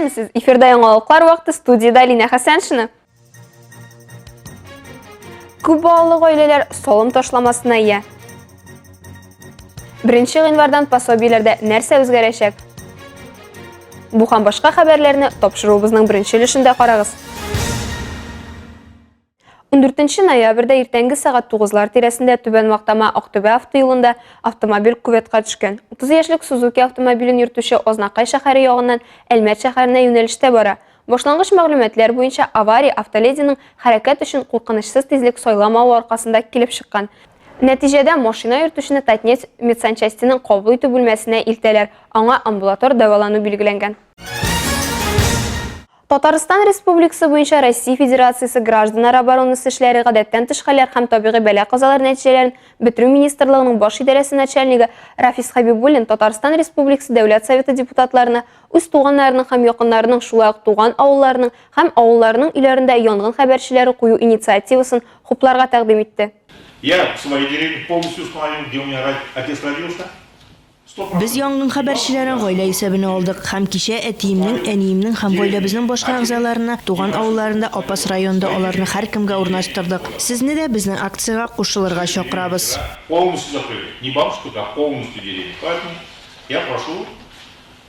Исәнмесез! Эфирда яңалыклар вакыты студиядә Алинә Хәсәншина. Күп балалы гаиләләр салым ташламасына ия. Беренче гыйнвардан пособиеләрдә нәрсә үзгәрәчәк? Бу һәм башка хәбәрләрне тапшыруыбызның беренче өлешендә карагыз. 14 ноябрьдә иртәнге сәгать 9-лар тирәсендә Түбән Мактама Актүбә автоюлында автомобиль кюветка төшкән. 30 яшьлек Сузуки автомобилен йөртүче Азнакай шәһәре ягыннан Әлмәт шәһәренә юнәлештә бара. Башлангыч мәгълүматлар буенча, авария автолединың хәрәкәт өчен куркынычсыз тизлек сайламавы аркасында килеп чыккан. Нәтиҗәдә машина йөртүчене Татнефть медсанчастеның кабул итү бүлмәсенә илтәләр, аңа амбулатор дәвалану билгеләнгән. Татарстан Республикасы буенча Россия Федерациясе Гражданнар оборонасы эшләре, гадәттән тыш хәлләр һәм табигый бәла-казалар нәтиҗәләрен бетерү министрлыгының баш идарәсе начальнигы Рафис Хәбибуллин Татарстан Республикасы Дәүләт Советы депутатларына үз туганнарының һәм якыннарының, шулай ук туган авылларының һәм авылларының өйләрендә янгын хәбәрчеләре кую инициативасын хупларга тәкъдим итте. Я в своей деревне полностью установил, где у меня отец родился. Без янгын хәбәрчеләрен гаилә исәбенә алдык һәм кичә әтиемнең, әниемнең һәм гаиләбезнең башка әгъзаларына туган авылларында Апас районында аларны һәркемгә урнаштырдык. Сезне дә безнең акциягә кушылырга чакырабыз. Полностью закрыли. Не бабушку, а полностью деревню. Поэтому я прошу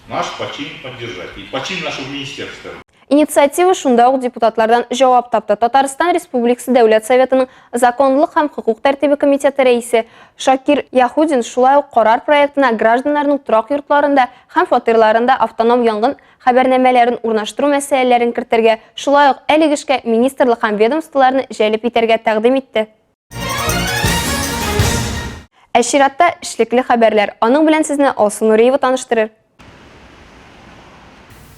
наш почин поддержать. И почин нашего министерства. Инициатива шунда ук депутатлардан җавап тапты. Татарстан Республикасы Дәүләт Советының Законлылык һәм хокук тәртибе комитеты рәисе Шакир Яһудин шулай ук карар проектына гражданнарның торак йортларында һәм фатирларында автоном янгын хәбәрнамәләрен урнаштыру мәсьәләләрен кертергә, шулай ук әлеге эшкә министрлык һәм ведомстволарны җәлеп итәргә тәкъдим итте. Ә чиратта эшлекле хәбәрләр. Аның белән сезне Алсу Нуриева таныштырыр.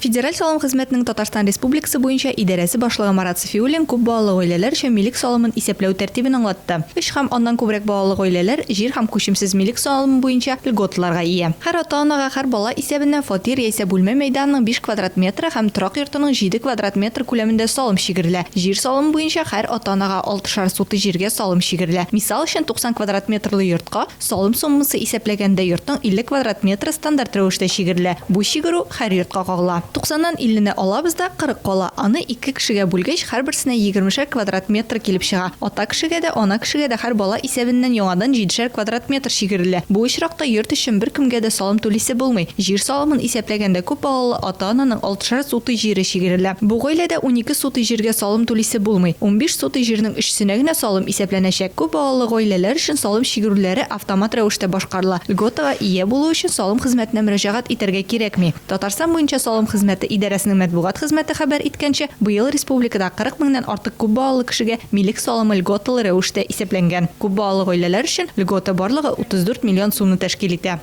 Федераль салым хезмәтенең Татарстан Республикасы буенча идарәсе башлыгы Марат Сафиуллин күп балалы гаиләләр өчен милек салымын исәпләү тәртибен аңлатты. Өч һәм аннан күбрәк балалы гаиләләр җир һәм күчемсез милек салымы буенча льготаларга ия. Һәр ата-анага һәр бала исәбеннән фатир яисә бүлмә мәйданының биш квадрат метры һәм торак йортының җиде квадрат метр күләмендә салым чигерелә. Җир салымы буенча һәр ата-анага алтышар сутый җиргә салым чигерелә. Мисал өчен, 90 квадрат метрлы йортка Салым суммасы исәпләгәндә йортның 50 квадрат метры стандарт рәвештә чигерелә. Бу чигерү һәр йортка кагыла. Туксаннан иллене алабыз да, 40 кала. Аны ике кешегә бүлгәч, һәрберсенә егермешәр квадрат метр килеп чыга. Ата кешегә дә, ана кешегә дә һәр бала исәбеннән яңадан җидешәр квадрат метр чигерелә. Бу очракта йорт өчен беркемгә дә салым түлисе булмый. Җир салымын исәпләгәндә күп балалы ата-ананың алтышар сутый җире чигерелә. Бу гаиләдә 12 сутый җиргә салым түлисе булмый. 15 сутый җирнең өчесенә генә салым исәпләнәчәк. Күп балалы гаиләләр өчен салым чигерүләре автомат рәвештә башкарыла. Льготага ия булу өчен салым хезмәтенә мөрәҗәгать итәргә кирәкми. Татарстан буенча салым хезмәте идарәсенең матбугат хезмәте хәбәр иткәнчә, быел республикада 40 меңнән артык күп балалы кешегә милек салымы льготалы рәвештә исәпләнгән. Күп балалы гаиләләр өчен льгота барлыгы 34 миллион сумны тәшкил итә.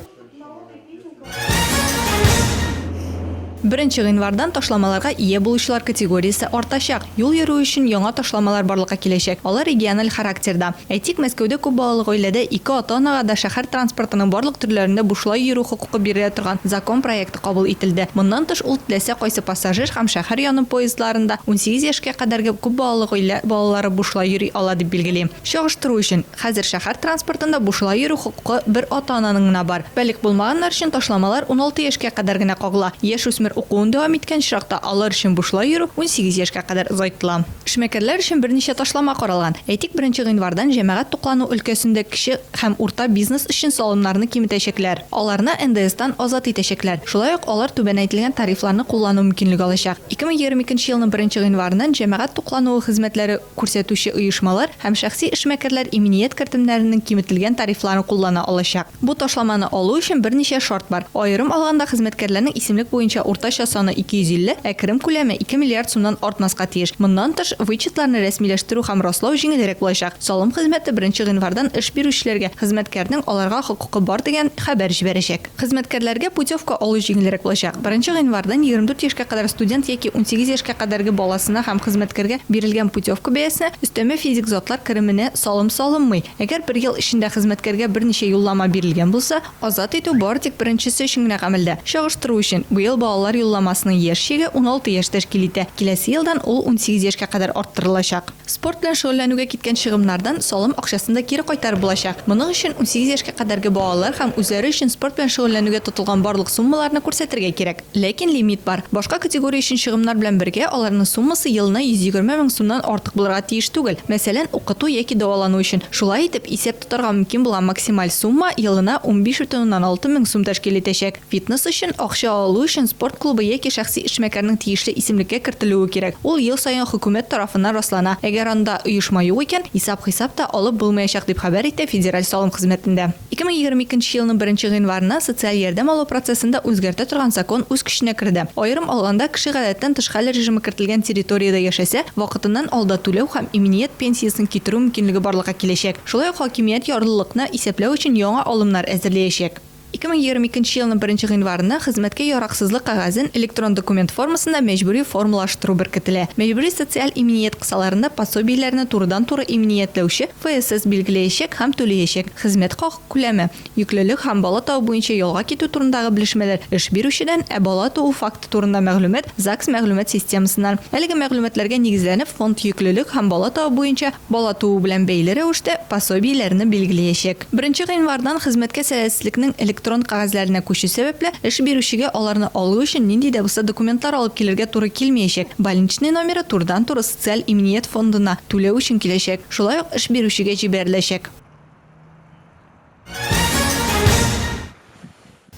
Беренче гыйнвардан ташламаларга ия булучылар категориясе артачак. Юл йөрү өчен яңа ташламалар барлыкка киләчәк. Алар региональ характерда. Әйтик, Мәскәүдә күп балалы гаиләдә ике ата-анага да шәһәр транспортының барлык төрләрендә бушлай йөрү хокукы бирелә торган закон проекты кабул ителде. Моннан тыш, ул теләсә кайсы пассажир һәм шәһәр яны поездларында 18 яшькә кадәрге күп балалы гаилә балалары бушлай йөри ала дип билгели. Чагыштыру өчен, Хәзер шәһәр транспортында бушлай йөрү хокукы бер ата-ананың гына бар. Балигъ булмаганнар өчен ташламалар 16 яшькә кадәр генә кагыла. Яшүсмер укуын дәвам иткән очракта, алар өчен бушлай йөрү 18 яшькә кадәр озайтыла. Эшмәкәрләр өчен берничә ташлама каралган. Әйтик, беренче гыйнвардан җәмәгать туклану өлкәсендә кече һәм урта бизнес өчен салымнарны киметәчәкләр. Аларны НДСтан азат итәчәкләр. Шулай ук алар түбәнәйтелгән тарифларны куллану мөмкинлеге алачак. 2022 елның беренче гыйнварыннан җәмәгать туклануы хезмәтләре күрсәтүче оешмалар һәм шәхси эшмәкәрләр иминият кертемнәренең киметелгән тарифларын куллана алачак. Бу ташламаны алу өчен берничә шарт бар. Аерым алганда, хезмәткәрләрнең исемлек буенча уртача саны 250, ә керем күләме 2 миллиард сумнан артмаска тиеш. Моннан тыш, вычетларны рәсмиләштерү һәм раслау җиңелрәк булачак. Салым хезмәте беренче гыйнвардан эш бирүчеләргә хезмәткәрнең аларга хокукы бар дигән хәбәр җибәрәчәк. Хезмәткәрләргә путевка алу җиңелрәк булачак. Беренче гыйнвардан 24 яшькә кадәр студент яки 18 яшькә кадәрге баласына һәм хезмәткәргә бирелгән путевка бәясенә өстәмә физик затлар кеременә салым салынмый. Әгәр бер ел эчендә хезмәткәргә берничә юллама бирелгән булса, азат итү бары тик беренчесе өчен генә гамәлдә. Чагыштыру өчен, быел балалар. балалар юлламасының яшь чиге 16 яшь тәшкил итә, киләсе елдан ул 18 яшькә кадәр арттырылачак. Спорт белән шөгыльләнүгә киткән чыгымнардан салым акчасын да кире кайтарып булачак. Моның өчен 18 яшькә кадәрге балалар һәм үзләре өчен спорт белән шөгыльләнүгә тотылган барлык суммаларны күрсәтергә кирәк. Ләкин лимит бар. Башка категория өчен чыгымнар белән бергә, аларның суммасы елына 120 мең сумнан артык булырга тиеш түгел, мәсәлән, укыту яки дәвалану өчен. Шулай итеп, исәп тотарга мөмкин булган максималь сумма елына 15,6 мең сум тәшкил итәчәк. Фитнес өчен акча алу өчен спорт клубы яки шәхси эшмәкәрнең тиешле исемлеккә кертелүе кирәк. Ул ел саен хөкүмәт тарафыннан раслана. Әгәр анда оешма юк икән, исәп-хисап та алып булмаячак, дип хәбәр итә Федераль салым хезмәтендә. 2022 нче елның беренче гыйнварыннан социаль ярдәм алу процессын да үзгәртә торган закон үз көченә керде. Аерым алганда, кеше гадәттән тыш хәл режимы кертелгән территориядә яшәсә, вакытыннан алда түләү һәм иминият пенсиясен китерү мөмкинлеге барлыкка киләчәк. Шулай ук хакимият ярлылыкны исәпләү өчен яңа алымнар әзерләячәк. 2022 нче елның беренче гыйнварыннан хезмәткә яраксызлык кәгазен электрон документ формасында мәҗбүри формалаштыру беркетелә. Мәҗбүри социаль иминият кысаларында пособиеләрне турыдан-туры иминиятләүче ФСС билгеләячәк һәм түләячәк. Хезмәт хакы күләме, йөклелек һәм бала табу буенча ялга китү турындагы белешмәләр эш бирүчедән, ә бала туу факты турында мәгълүмат ЗАГС мәгълүмат системасыннан. Әлеге мәгълүматларга нигезләнеп, фонд йөклелек һәм бала табу буенча бала туу белән бәйле рәвештә пособиеләрне билгеләячәк. Беренче гыйнвардан хезмәткә сәләтсезлекнең электрон кәгазьләренә күчү сәбәпле, эш бирүчегә аларны алу өчен нинди дә булса документлар алып килергә туры килмәячәк, больничный номеры турыдан-туры социаль иминият фондына түләү өчен киләчәк, шулай ук эш бирүчегә җибәреләчәк.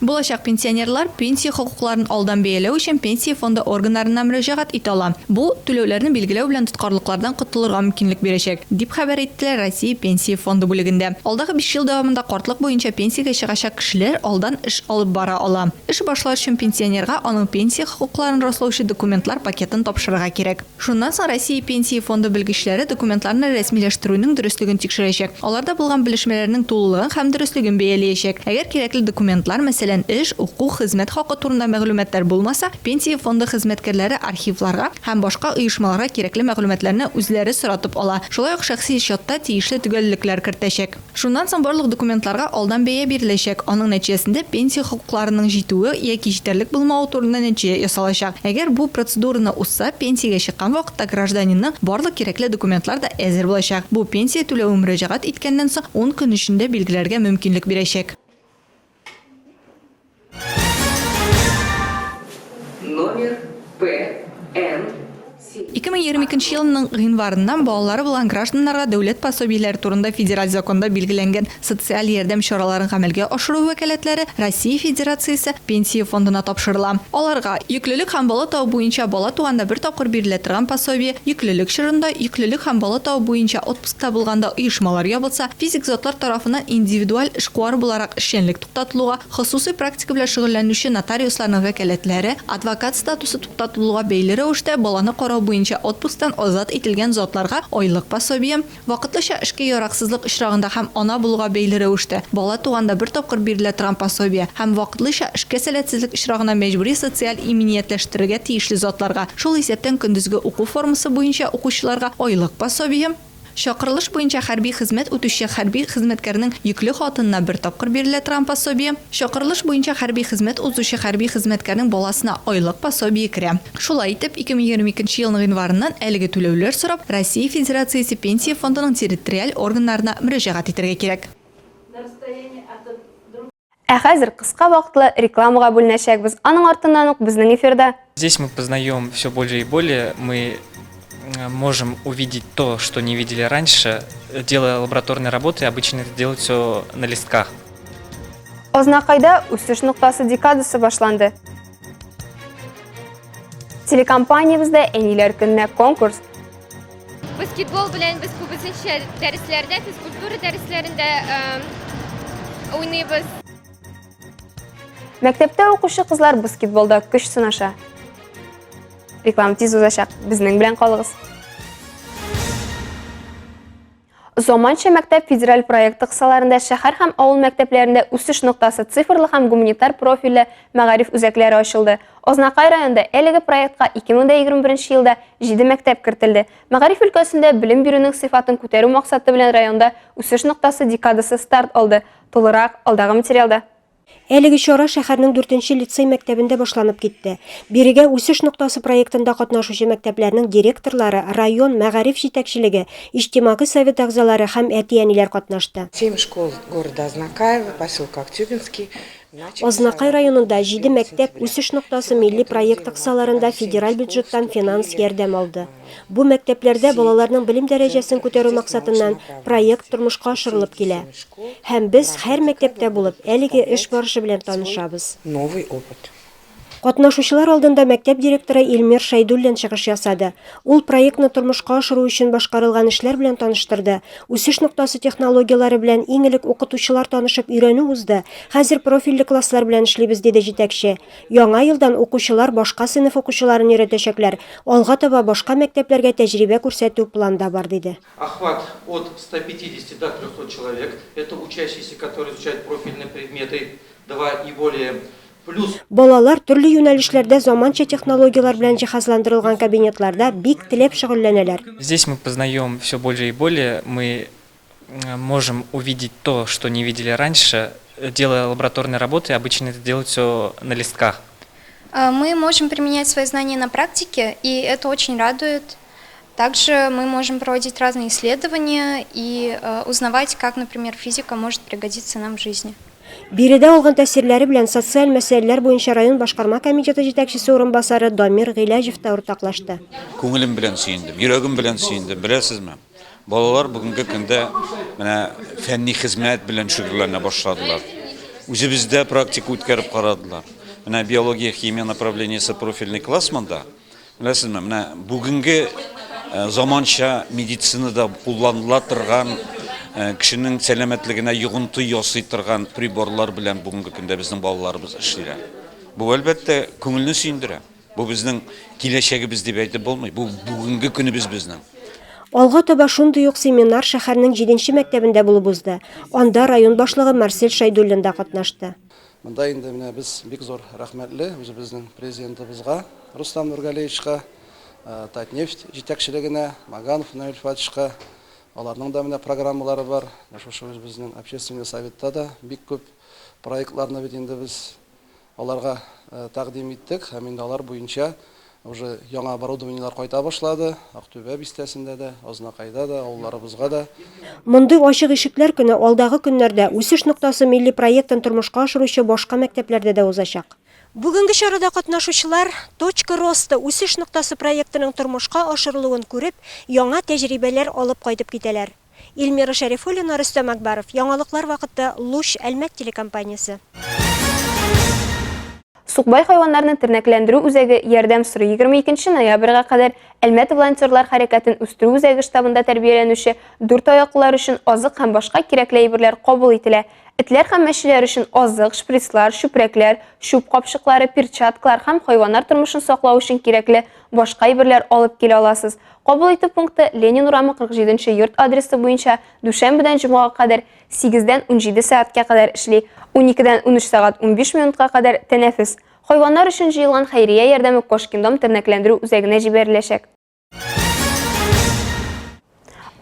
Булачак пенсионерлар пенсия хокукларын алдан бәяләү өчен Пенсия фонды органнарына мөрәҗәгать итә ала. Бу, түләүләрне билгеләү белән тоткарлыклардан котылырга мөмкинлек бирәчәк, дип хәбәр иттеләр Россия Пенсия фонды бүлегендә. Алдагы биш ел дәвамында картлык буенча пенсиягә чыгачак кешеләр алдан эш алып бара ала. Эш башлар өчен пенсионерга аның пенсия хокукларын раслаучы документлар пакетын тапшырырга кирәк. Шуннан соң Россия Пенсия фонды белгечләре документларны рәсмиләштерүнең дөреслеген тикшерәчәк, аларда булган белешмәләрнең тулылыгын һәм дөреслеген бәялиячәк. Әгәр кирәкле документлар, мәсәлән, эш, уку, хезмәт хакы турында мәгълүматлар булмаса, Пенсия фонды хезмәткәрләре архивларга һәм башка оешмаларга кирәкле мәгълүматларны үзләре соратып ала, шулай ук шәхси счетта тиешле төгәллекләр кертәчәк. Шуннан соң барлык документларга алдан бәя биреләчәк, аның нәтиҗәсендә пенсия хокукларының җитүе яки җитәрлек булмавы турында нәтиҗә ясалачак. Әгәр бу процедураны узса, пенсиягә чыккан вакытта гражданинның барлык кирәкле документлар да әзер булачак. Бу пенсия түләвен мөрәҗәгать иткәннән соң ун көн эчендә билгеләргә мөмкинлек бирәчәк. Номер П Н 2022 елның гыйнварыннан балалары булган гражданнарга дәүләт пособиеләре турында федераль законда билгеләнгән социаль ярдәм чараларын гамәлгә ашыру вәкаләтләре Россия Федерациясе Пенсия фондына тапшырыла. Аларга, йөклелек һәм бала табу буенча бала туганда бер тапкыр бирелә торган пособие, йөклелек чорында, йөклелек һәм бала табу буенча отпускта булганда оешмалар ябылса, физик затлар тарафыннан индивидуаль эшкуар буларак эшчәнлек туктатылуга, хосусый практика белән шөгыльләнүче нотариусларның вәкаләтләре, адвокат статусы туктатылуга бәйле рәвештә баланы карау буенча отпусктан азат ителгән затларга айлык пособие, вакытлыча эшкә яраксызлык очрагында һәм ана булуга бәйле рәвештә бала туганда бер тапкыр бирелә торган пособие һәм вакытлыча эшкә сәләтсезлек очрагына мәҗбүри социаль иминиятләштерергә тиешле затларга, шул исәптән көндезге уку формасы буенча укучыларга айлык пособие. Чакырылыш буенча хәрби хезмәт үтүче хәрби хезмәткәрнең йөкле хатынына бер тапкыр бирелә торган пособие, чакырылыш буенча хәрби хезмәт узучы хәрби хезмәткәрнең баласына айлык пособие керә. Шулай итеп, 2022 нче елның гыйнварыннан әлеге түләүләр сорап Россия Федерациясе Пенсия фондының территориаль органнарына мөрәҗәгать итәргә кирәк. Ә хәзер кыска вакытлы рекламага бүленәчәкбез. Аның артыннан ук безнең эфирда. Здесь мы познаем все более и более, мы э, можем увидеть то, что не видели раньше. Делая лабораторные работы, обычно это делают все на листках. Азнакайда үсеш ноктасы декадасы башланды. Телекомпаниябездә әниләр көненә конкурс. Баскетбол белән без күбесенчә дәресләрдә, физкультура дәресләрендә уйныйбыз. Мәктәптә укучы кызлар баскетболда көч сынаша. Реклама тиз узачак. Безнең белән калыгыз. Заманча мәктәп федераль проекты кысаларында шәһәр һәм авыл мәктәпләрендә үсеш ноктасы цифрлы һәм гуманитар профильле мәгариф үзәкләре ачылды. Азнакай районында әлеге проектка 2021 елда 7 мәктәп кертелде. Мәгариф өлкәсендә белем бирүнең сыйфатын күтәрү максаты белән районда үсеш ноктасы декадасы старт алды. Тулырак алдагы материалда. Әлеге чара шәһәрнең дүртенче лицей мәктәбендә башланып китте. Бирегә Үсеш ноктасы проектында катнашучы мәктәпләрнең директорлары, район мәгариф җитәкчелеге, иҗтимагый совет әгъзалары һәм әти-әниләр катнашты. Семь школ города Азнакаево, поселка Актюбинский начали Азнакай свою работу районында с җиде 1 мәктәп сентября. Үсеш ноктасы милли Сегодня проекты друзья, мы кысаларында собрали семь федераль школ, бюджеттан финанс вступили ярдәм алды. Бу мәктәпләрдә в сеть балаларның белем дәрәҗәсен центров күтәрү максатыннан естественно-научной проект направленности. тормышка И все ашырылып эти килә. семь школ Һәм в без рамках һәр декады мәктәптә булып, будут әлеге эш представлять барышы белән свой танышабыз. новый опыт. Катнашучылар алдында мәктәп директоры Илмир Шәйдуллин чыгыш ясады. Ул проектны тормышка ашыру өчен башкарылган эшләр белән таныштырды. Үсеш ноктасы технологияләре белән иң элек укытучылар танышып өйрәнү узды. Хәзер профильле класслар белән эшлибез, диде җитәкче. Яңа елдан укучылар башка сыйныф укучыларын өйрәтәчәкләр. Алга таба башка мәктәпләргә тәҗрибә күрсәтү планда бар, диде. Охват от 150 до 300 человек. Это учащиеся, которые изучают профильные предметы 2 и более. Плюс Балалар төрле юнәлешләрдә заманча технологияләр белән җиһазландырылган кабинетларда бик теләп шөгыльләнәләр. Здесь мы познаем все больше и более, мы можем увидеть то, что не видели раньше. Делая лабораторные работы, обычно это делают все на листках. Мы можем применять свои знания на практике, и это очень радует. Также мы можем проводить разные исследования и узнавать, как, например, физика может пригодиться нам в жизни. Биредә алган тәэсирләре белән социаль мәсьәләләр буенча район башкарма комитеты җитәкчесе урынбасары Дамир Гыйләҗев та уртаклашты. Күңелем белән сөендем, йөрәгем белән сөендем, беләсезме? Балалар бүгенге көндә менә фәнни хезмәт белән шөгыльләнә башладылар. Үзебездә практика үткәреп карадылар. Менә биология, химия направлениесе профильный класс монда. Беләсезме, менә бүгенге заманча медицинада кулланыла торган кешенең сәламәтлегенә йогынты ясый торган приборлар белән бүгенге көндә безнең балаларыбыз эшлиләр. Бу, әлбәттә, күңелне сөендерә. Бу безнең киләчәгебез дип әйтеп булмый, бу бүгенге көнебез безнең. Алга таба шундый ук семинар шәһәрнең җиденче мәктәбендә булып узды. Анда район башлыгы Марсель Шәйдуллин да катнашты. Монда инде менә без бик зур рәхмәтле үзебезнең президентыбызга Рустам Нургалиевичка, Татнефть җитәкчелегенә, Маганов Наил Фатишка. Аларның да менә программалары бар. Менә шушы үзебезнең общественный советта да бик күп проектларны бит инде без аларга тәкъдим иттек һәм инде алар буенча уже яңа оборудованиеләр кайта башлады. Актүбә бистәсендә дә, Азнакайда да, авылларыбызга да. Мондый ачык ишекләр көне алдагы көннәрдә Үсеш ноктасы милли проектын тормышка ашыручы башка мәктәпләрдә дә узачак. Бүгенге чарада катнашучылар Точка роста Үсеш ноктасы проектының тормышка ашырылуын күреп, яңа тәҗрибәләр алып кайтып китәләр. Эльмира Шәрифуллина, Рөстәм Акбаров, Яңалыклар вакыты, Луч, Әлмәт телекомпаниясе. Сукбай хайваннарны тернәкләндерү үзәге ярдәм сорый. 22 ноябрьгә кадәр Әлмәт волонтерлар хәрәкәтен үстерү үзәге штабында тәрбияләнүче дүрт аяклылар өчен азык һәм башка кирәкле әйберләр кабул ителә. Этләр һәм мәчеләр өчен азык, шприцлар, чүпрәкләр, чүп капчыклары, перчаткалар һәм хайваннар тормышын саклау өчен кирәкле башка әйберләр алып килә аласыз. Кабул итү пункты Ленин урамы 47 нче йорт адресы буенча дүшәмбедән җомгага кадәр сигездән 17 сәгатькә кадәр эшли, уникедән 13 сәгать 15 минутка кадәр тәнәфес. Хайваннар өчен җыелган хәйрия ярдәме Кошкиндом тернәкләндерү үзәгенә җибәреләчәк.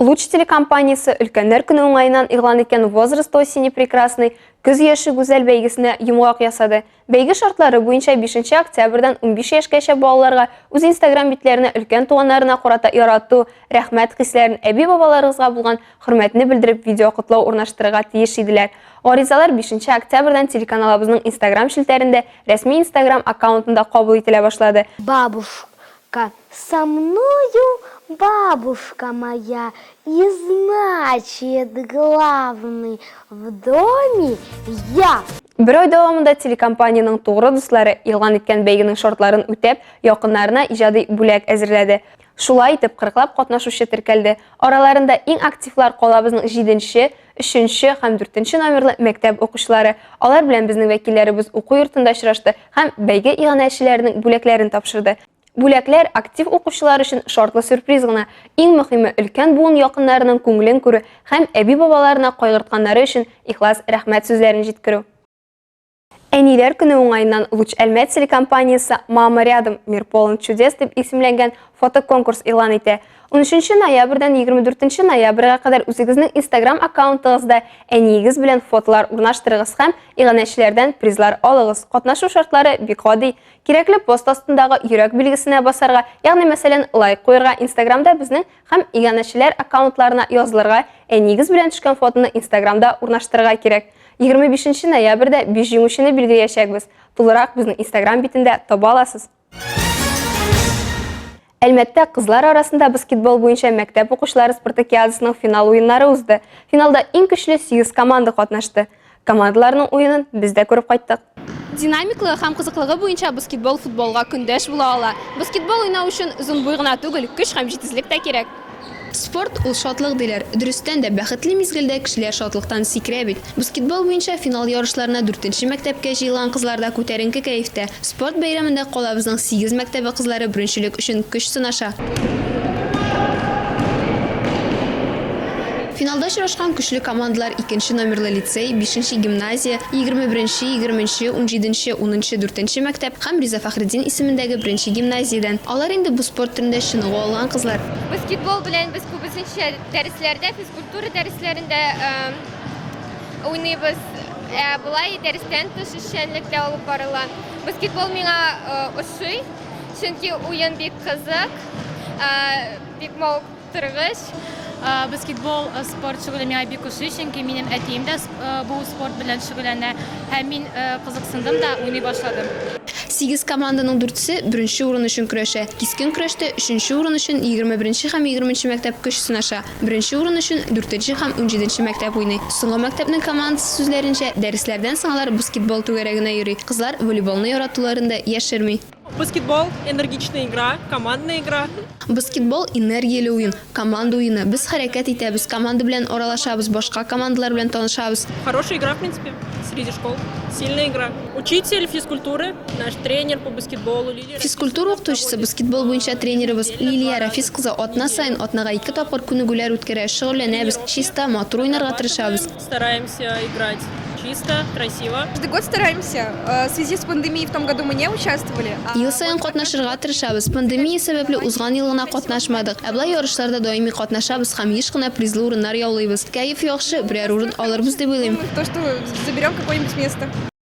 Луч телекомпаниясе Өлкәннәр көне уңаеннан игълан иткән Возраст осени прекрасный көз яше гүзәл бәйгесенә йомгак ясады. Бәйге шартлары буенча 5 октябрьдән 15 яшькәчә балаларга үз Инстаграм битләренә өлкән туганнарына карата ярату, рәхмәт хисләрен, әби-бабаларыгызга булган хөрмәтне белдереп видеокотлау урнаштырырга тиеш иделәр. Гаризалар 5 октябрьдән телеканалыбызның Инстаграм челтәрендә рәсми Инстаграм аккаунтында кабул ителә башлады. Бабушка со мною, бабушка моя, и значит, главный в доме я. Бер ай дәвамында телекомпаниянең тугры дуслары игълан иткән бәйгенең шартларын үтәп, якыннарына иҗади бүләк әзерләде. Шулай итеп, кырыклап катнашучы теркәлде. Араларында иң активлар калабызның җиденче, өченче һәм дүртенче номерлы мәктәп укучылары. Алар белән безнең вәкилләребез уку йортында очрашты һәм бәйге иганәчеләренең бүләкләрен тапшырды. Бүләкләр актив укучылар өчен шартлы сюрприз гына. Иң мөхиме, өлкән буын якыннарының күңелен күрү һәм әби-бабаларына кайгыртканнары өчен ихлас рәхмәт сүзләрен җиткерү. Әниләр көне уңаеннан Луч Әлмәт телекомпаниясе Мама рядом, мир полон чудес дип исемләнгән фотоконкурс игълан итә. 13 ноябрьдән 24 ноябрьгә кадәр үзегезнең Instagram аккаунтыгызда әниегез белән фотолар урнаштырыгыз һәм иганәчеләрдән призлар алыгыз. Катнашу шартлары бик гади. Кирәкле пост астындагы йөрәк билгесенә басарга, ягъни мәсәлән, лайк куерга, Instagramда безнең һәм иганәчеләр аккаунтларына язылырга, әниегез белән төшкән фотоны Инстаграмда урнаштырырга кирәк. 25 ноябрьдә 5 җиңүчене билгеләячәкбез. Тулырак безнең Инстаграм битендә таба аласыз. Әлмәттә кызлар арасында баскетбол буенча мәктәп укучылары спартакиадасының финал уеннары узды. Финалда иң көчле 8 команда катнашты. Командаларның уенын без дә күреп кайттык. Динамиклыгы һәм кызыклыгы буенча баскетбол футболга көндәш була ала. Баскетбол уйнау өчен озын буй гына түгел, көч һәм җитезлек тә кирәк. Спорт, ул шатлык, диләр. Дөрестән дә, бәхетле мизгелдә кешеләр шатлыктан сикерә бит. Баскетбол буенча финал ярышларына дүртенче мәктәпкә җыелган кызлар да күтәренке кәефтә. Спорт бәйрәмендә калабызның сигез мәктәбе кызлары беренчелек өчен көч сынаша. Финалда очрашкан көчле командалар икенче номерлы лицей, бишенче гимназия, 21 нче, егерменче, унҗиденче, унынчы, дүртенче мәктәп һәм Риза Фәхретдин исемендәге беренче гимназиядән. Алар инде бу спорт төрендә чыныгу алган кызлар. Баскетбол белән без күбесенчә дәресләрдә, физкультура дәресләрендә уйныйбыз. Ә болай дәрестән тыш эшчәнлек тә алып барыла. Баскетбол миңа ошый, чөнки уен бик кызык, бик мавыктыргыч. Тыргыч. Баскетбол спорт шөгыле миңа бик ошый, чөнки минем әтием дә бу спорт белән шөгыльләнә һәм мин кызыксындым да уйный башладым. Сигез команданың дүртесе беренче урын өчен көрәшә. Кискен көрәштә өченче урын өчен 21 нче һәм 20 нче мәктәп көч сынаша. Беренче урын өчен дүртенче һәм унҗиденче мәктәп уйный. Соңгы мәктәпнең командасы сүзләренчә, дәресләрдән соң алар баскетбол түгәрәгенә йөри. Кызлар волейболны яратуларын да яшерми. Баскетбол, энергичная игра, командная игра. Баскетбол, энергияле уен, команда уены. Без хәрәкәт итәбез, команда белән аралашабыз, башка командалар белән танышабыз. Хорошая игра, в принципе, среди школ. Сильная игра. Учитель физкультуры, наш тренер по баскетболу Лилия. Физкультура укытучысы, баскетбол буенча тренерыбыз Лилия Рафис кызы атна саен атнага ике тапкыр күнегүләр үткәрә, шөгыльләнәбез, чиста, матур уйнарга тырышабыз. Стараемся играть чисто, красиво. Каждый год стараемся. Э, в связи с пандемией в том году мы не участвовали. Ел саен катнашырга тырышабыз. Пандемия сәбәпле узган ел гына катнашмадык. Ә болай ярышларда даими катнашабыз һәм еш кына призлы урыннар яулыйбыз. Кәеф яхшы, берәр урын алырбыз дип уйлыйм. То, что заберем какое-нибудь место.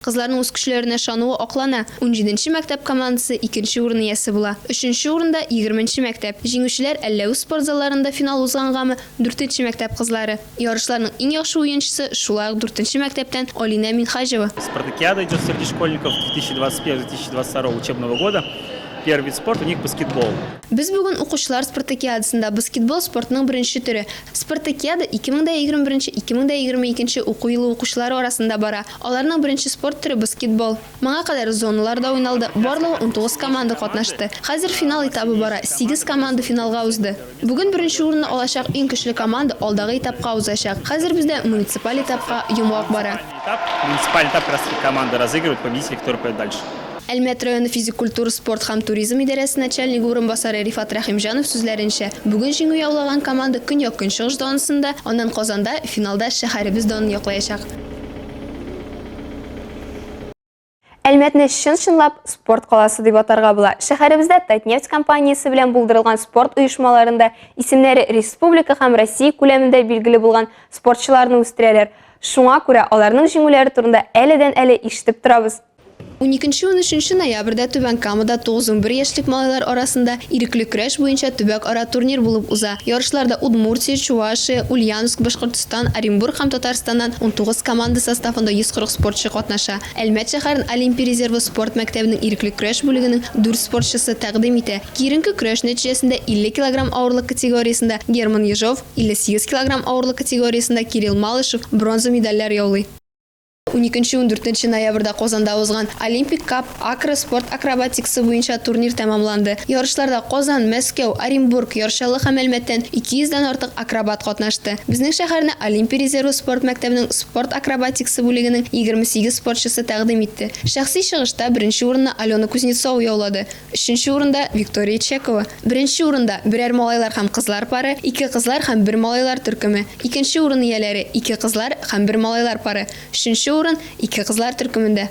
Кызларның үз көчләренә ышануы аклана. Унҗиденче мәктәп командасы икенче урын иясе була. Өченче урында, егерменче мәктәп. Җиңүчеләр Әлләү спорт залларында финал узгангамы, дүртенче мәктәп кызлары. Ярышларның иң яхшы уенчысы, шулай ук дүртенче мәктәптән Алинә Минһаҗева. Спартакиада идет среди школьников 2021-2022 учебного года. Первый вид спорта у них баскетбол. Без бүген укучылар спартакиадасында. Баскетбол, спортның беренче төре. Спартакиада 2021-2022 уку елы укучылары арасында бара. Аларның беренче спорт төре баскетбол. Моңа кадәр зоналарда уйналды, барлыгы 19 команда катнашты. Хәзер финал этабы бара, сигез команда финалга узды. Бүген беренче урынны алачак иң көчле команда алдагы этапка узачак. Хәзер бездә муниципаль этапка йомгак бара. Муниципальный этап как раз таки команды разыгрывают победители, которые пойдут дальше. Әлмәт районы физик культура, спорт һәм туризм идарәсе начальнигы урынбасары Рифат Рәхимҗанов сүзләренчә, бүген җиңү яулаган команда көньяк-көнчыгыш зонасында, аннан Казанда финалда шәһәребез данын яклаячак. Әлмәтне чын-чынлап спорт каласы дип атарга була. Шәһәребездә Татнефть компаниясе белән булдырылган спорт оешмаларында исемнәре республика һәм Россия күләмендә билгеле булган спортчыларны үстерәләр. Шуңа күрә аларның җиңүләре турында әледән-әле ишетеп торабыз. Уникенче-унөченче ноябрьдә Түбән Камада 9-11 яшьлек малайлар арасында ирекле көрәш буенча төбәк-ара турнир булып уза. Ярышларда Удмуртия, Чувашия, Ульяновск, Башкортстан, Оренбург һәм Татарстаннан 19 команда составында 140 спортчы катнаша. Әлмәт шәһәрен Олимпия резервы спорт мәктәбенең ирекле көрәш бүлегенең дүрт спортчысы тәкъдим итә. Киеренке көрәш нәтиҗәсендә 50 килограмм авырлык категориясендә Герман Ежов, 58 килограмм авырлык категориясендә Кирилл Малышев бронза медальләр яулый. Уникенче-ундүртенче ноябрьдә Казанда узган Олимпик Кап акро спорт акробатикасы буенча турнир тәмамланды. Ярышларда Казан, Мәскәү, Оренбург, Яр Чаллы һәм Әлмәттән 200 дән артык акробат катнашты. Безнең шәһәрне Олимпия резервы спорт мәктәбенең спорт акробатикасы бүлегенең 28 спортчысы тәкъдим итте. Шәхси чыгышта беренче урынны Алена Кузнецова яулады. Өченче урында, Виктория Чекова. Беренче урында, берәр малайлар һәм кызлар пары, ике кызлар һәм бер малайлар төркеме. Икенче урын ияләре, ике кызлар һәм бер малайлар пары. Өченче урын, ике кызлар төркемендә.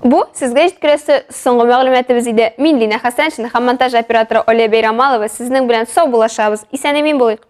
Бу сезгә җиткерәсе соңгы мәгълүматыбыз иде. Мин Лина Хәсәншина һәм монтаж операторы Оля Бәйрамалова сезнең белән сау булашабыз. Исән-имин булыйк.